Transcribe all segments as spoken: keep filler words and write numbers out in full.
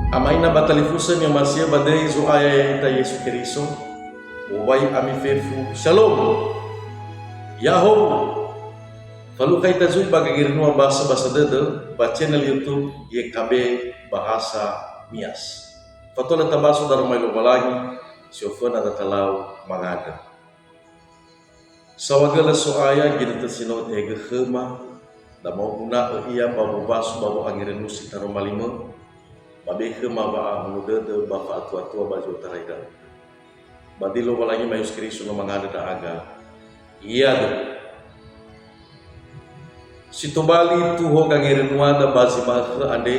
Ama ina ba talifusö ni'omasi'ö ba döi Zo'aya ya'ita Yesu Keriso, wowai ami fefu, Shalom! Ya'ahowu! Falukha ita zui ba gangerönua basabasa dödö ba channel YouTube Y K B Bahasa Nias. Fatola tabaso daroma li Lowalangi, si oföna datalau mangandrö. Saohagölö So'aya ginötö si no tehegö khöma, dama'oguna'ö ia ba wobasu ba wo'angerönusi taroma limö, ba be khöma wa'ahonö dödö ba fa'atua-tua ba zi otarai ndra'ugö. Ba döi Lowalangi ma Yesu Keriso no mangandrö ndra'aga. Ya'ahowu. Si tobali tuho gangerönuada ba zi ma'ökhö andre,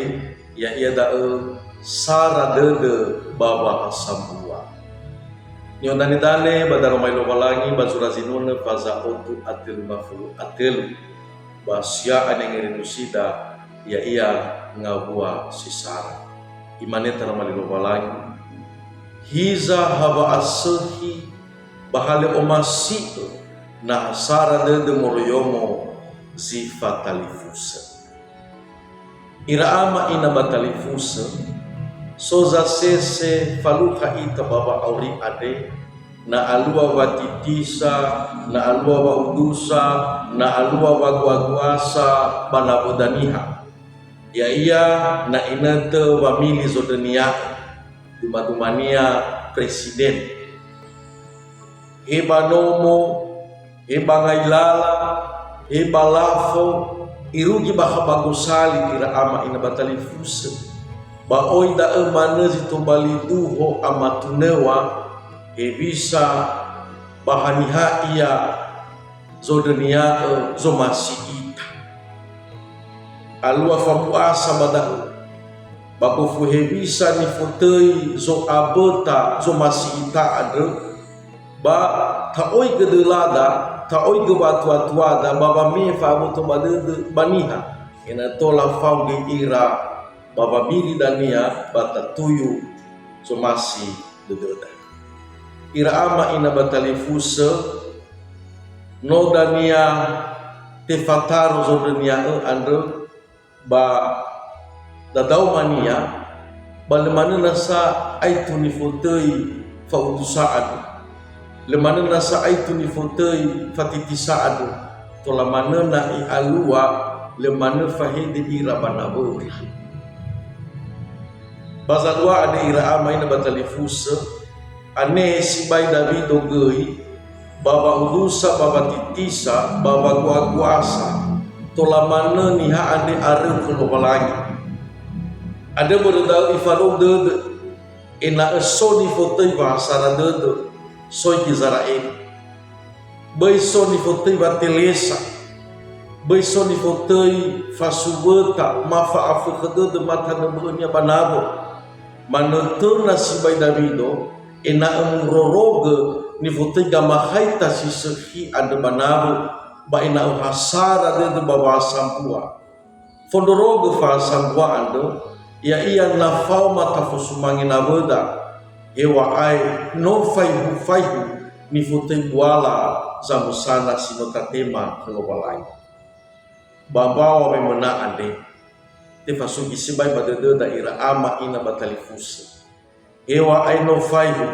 ya'ia da'ö sara dödö ba wa'asambua. Ni'odanedane ba daroma li Lowalangi ba zura zinunö faza otu a tölu ngafulu a tölu, ba sia'a ni'angerönusida, ya'ia ngawua si sara. Imane taroma li Lowalangi, Hiza ha wa'asökhi ba ha lö omasi'ö, na ha sara dödö moroiyomo zi fatalifusö. Ira ama ina ba talifusö, so zasese falukha ita ba wa'auri andre, na alua watitisa, na alua wa'udusa, na alua waguaguasa ba nawöda niha. Ya'ia na inötö wamili zondrönia'ö, duma-dumania presiden. He ba nomo, he ba ngailala, he ba lafo, irugi bakha ba gosali ira ama ina ba talifusö. Ba oi da'ö manö zi tobali duho amatunöŵa, hewisa ba haniha ia zondrönia'ö zomasi ita. Alua fabuasa ba da'ö, ba gofu hewisa nifotöi zo'aböta zomasi ita andrö, ba ta'oigö dölada, ta'oigö wa'atuatuada, ba wameh fa'aboto ba dödö ba niha, ena'ö tola fao göi ira ba wamili dania ba tatuyu zomasi dödöda. Ira ama ina ba talifusö, no dania tefataro zondrönia'ö andrö ba dadaomania, ba lö manö nasa aitu nifotöi fa'udusa andrö. Lö manö nasa aitu nifotöi fatitisa andrö. Tola manö na'i alua, lö manö fahede ira ba nawöra. Ba zalua andre ira ama ina ba talifusö, anehe sibai Dawido göi, ba wa'udusa, ba watitisa, ba waguaguasa, tola manö niha andre aröu khö Lowalangi. Andrö börö da'ö ifarou dödö, ena'ö so nifotöi wa'asara dödö, soi Gizera'eli. Böi so nifotöi watelesa, böi so nifotöi fasuwöta, ma fa'afökhö dödö ma tanö bö'önia ba nawö. Manötöna sibai Dawido, ena'ö murorogö nifotöi gamakhaita si sökhi andrö ba nawö, ba ena'ö ha sara dödö ba wa'asambua. Fondrorogö fa'asambua andrö, ya'ia na faoma tafosumange nawöda, heŵa'ae no faihu-faihu nifotöi buala zamösana si no tatema khö Lowalangi. Ba mbaŵa wemöna andre, tefasugi sibai ba dödöda ira ama ina ba talifusö. Heŵa'ae no faihu,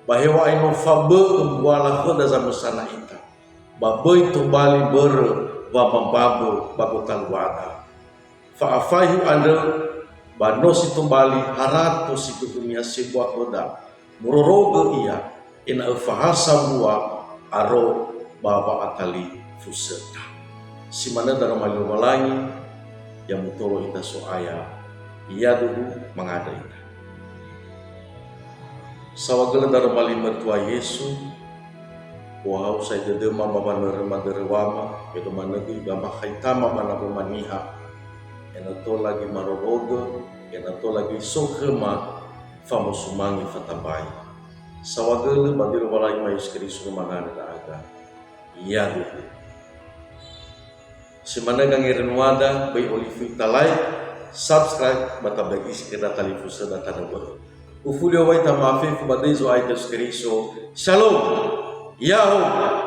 ba heŵa'ae no fabö'ö mbuala khöda zamösana ita, ba böi tobali börö wamambambö ba gotaluada. Fa'afaihu andrö, ba no si tobali harato si tuhunia sebua khöda, murorogö ia, ena'ö fahasambua aro ba wa'atalifusöta. Si manö daroma li Lowalangi, ya mutolo ita So'aya, ya'ahowu mangandrö ita. Saohagölö daroma li Matua Yesu, ohahau sa'ae dödöma ba wanöröma dörö Wama, me no manö göi gamakhaitama ba nawöma niha, ena'ö tola göi marorogö, ena'ö tola göi so khöma famosumange fatambai. Saohagölö ba döi Lowalangi ma Yesu Keriso no mangandrö ndra'aga. Ya'ahowu. Si manö gangerönuada, böi olifu ita like, subscribe, ba tabe'e isi khöda talifusöda tanö bö'ö. Ufuli owai ita ma'afefu ba döi Zo'aya Yesu Keriso. Shalom! Ya'ahowu!